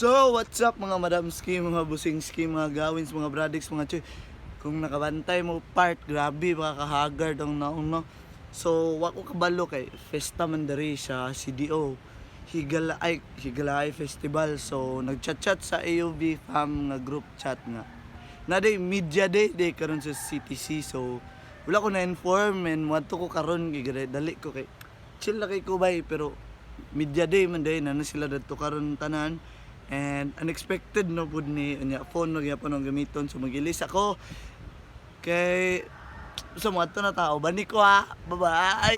So, what's up, mga madamski, mga busingski, mga gawins, mga bradix, mga choy? Kung nakabantay mo part, grabe, baka kahagard ang naong, no? So, wako kabalo kay Festa man diri sa CDO. Higalaay, Higalaay Festival. So, nagchat-chat sa AUB fam nga group chat nga. Na day media day day karon sa CTC. So, wala ko na-inform and moadto ko karon kay dali ko kay chill na kay ko bay, pero media day man day na na sila dadto karon tanan and unexpected no pud ni unya phone no gyapon ang gamiton, so magilis ako kay sa mga na tao bani ko ha. Bye bye.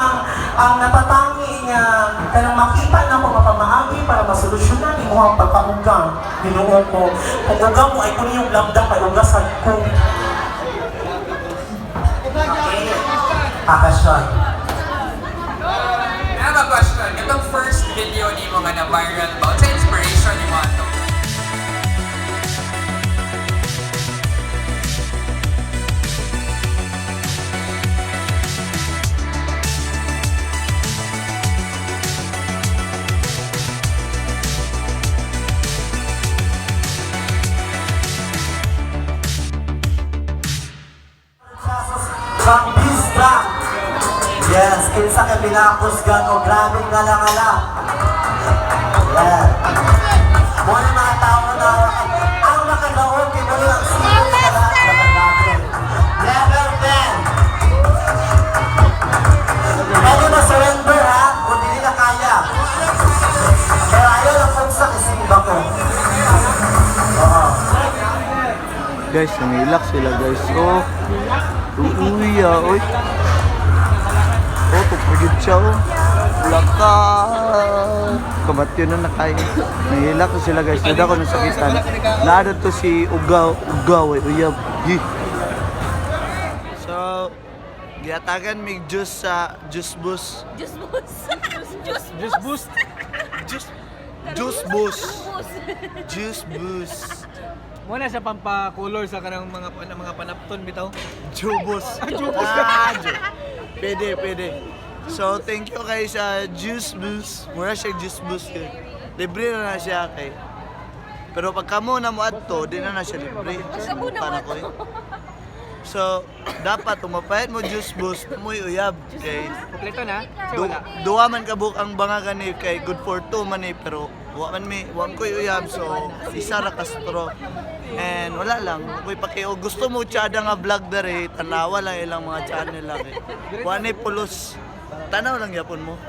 Ang natatangi nga kanang makita na ko mapamaagi para masolusyonan imong pagpaugang. Ginoo ko, kung uga mo ay kuno yung lambda kay ugasan ko. Okay. Akasyon. I have a question. Itong first video ni mo nga na viral ba? Unsa inspiration ni mo ato? From Bistra. Yes, kinsa kay pinakusgan o grabeng ngala-ngala. Yeah. Mo ni mga tao na ang makagaon kay mo ang sino sa lahat sa kagabi. Level 10. Pwede mo surrender ha, kung hindi na kaya. Pero ayaw lang kung sa kisimba ko. Oo. Guys, nangilak sila, guys. Oh, uy ah, oy. Oh, tupagid siya, oh. Laka. Kamatyo na nakain. Nangilak ko sila, guys. Nada ko nasakitan. Naada to si Ugaw, Ugaw, eh, uyab. Hi. So, giyatagan mig juice sa juice bus. Juice boost. Juice boost. Just boost. Juice Juice bus. Boost. Juice bus. Muna sa pampa-color sa kanang mga panapton bitaw. Jubos. Ah, pwede, pwede. So, thank you kay sa Juice Boost. Mura siya Juice Boost kay. Libre na na siya kay. Pero pag kamo na mo adto, di na na siya libre. Pag kamo na Para mo ko eh. So, dapat umapayat mo Juice Boost, mo'y uyab kay Kompleto na? Kasi du wala. duwa man kabuk ang banga gani kay good for two man eh, pero wa man mi wa man ko'y uyab, so isa ra ka straw and wala lang ko'y paki o gusto mo tsada nga vlog dere, tanawa lang ilang mga channel lang eh. Wa ni pulos, tanaw lang gyapon mo,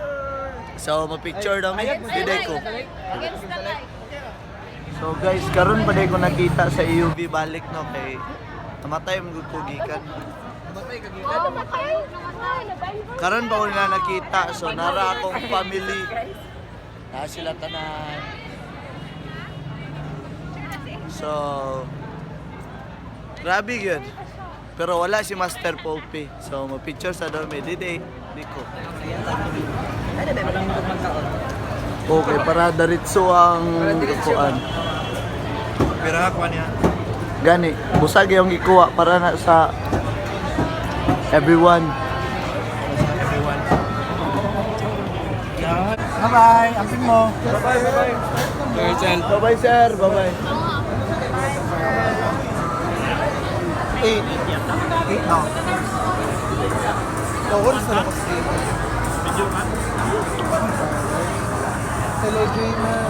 so ma-picture daw mi diday ko. Against the light. So guys, karon pa day ko nakita sa EUB balik no kay namatay man gud ko gikan. Oh, matay. Namatay. Nabatay. Karon pa ko na nakita, so nara akong family na sila tanan. So grabe gyud. Pero wala si Master Pope. So ma-picture sa dorme dide di ko. Okay, para diretso ang kuan. Pira ko niya. Gani, busag yung gikuha para na sa everyone. Everyone. Bye-bye. Amping mo. Bye-bye, bye-bye. Sir, Bye-bye, sir. Bye-bye. Eight. Eight na. Oras na ako. Hello, Dreamer.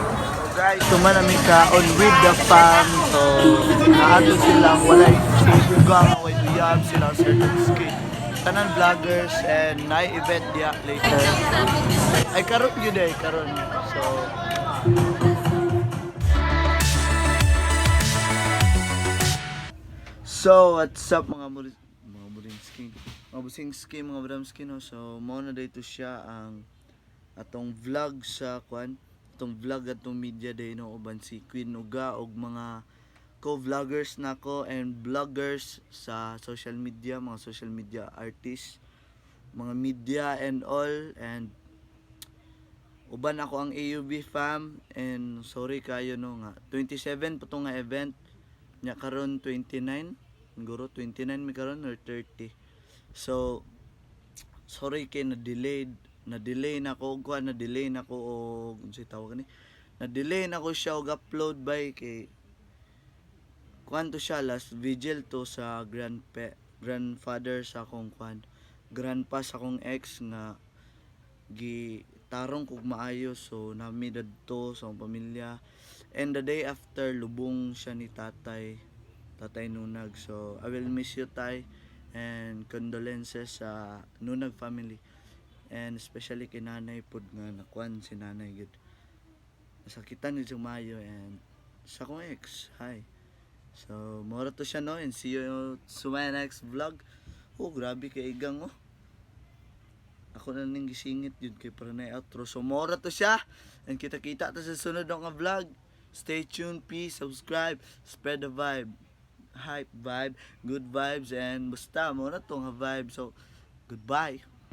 Guys, tuman namin kaon with the fam. So, naato silang walay sigugang, walay uyab sila, certain skate. Tanan vloggers and night event diya later. Ay, karon yun eh, karon. So, So, what's up, mga muri mga murinski, mga busingski, mga bramski, no? So, mao na dito siya ang atong vlog sa kwan, atong vlog atong media day no, uban si Queen Uga og mga co-vloggers nako and vloggers sa social media, mga social media artists, mga media and all, and uban ako ang AUB fam. And sorry kayo no nga 27 pa to nga event nya karon 29 siguro, 29 mi karon or 30. So sorry kay na delayed, na delay na ko og kuan, na delay na ko og unsay tawag ni, Na-delay na ko siya og upload by kay kwanto siya, last vigil to sa grandfather sa akong kwan, grandpa sa akong ex nga gitarong kog maayo. So nami dadto sa akong pamilya and the day after lubong siya ni tatay, Tatay Nunag. So I will miss you, Tay, and condolences sa Nunag family and especially kay nanay pod nga nakuan si nanay gud, nasakitan gud siya maayo, and sa akong ex, hi. So mora to siya, no, and see you sa my next vlog. Oh, grabe kay igang, oh. Ako na ning gisingit yun kay para na outro. So mora to siya and kita-kita ta sa sunod nga vlog. Stay tuned, peace, subscribe, spread the vibe, hype vibe, good vibes, and basta mo na to nga vibe. So goodbye.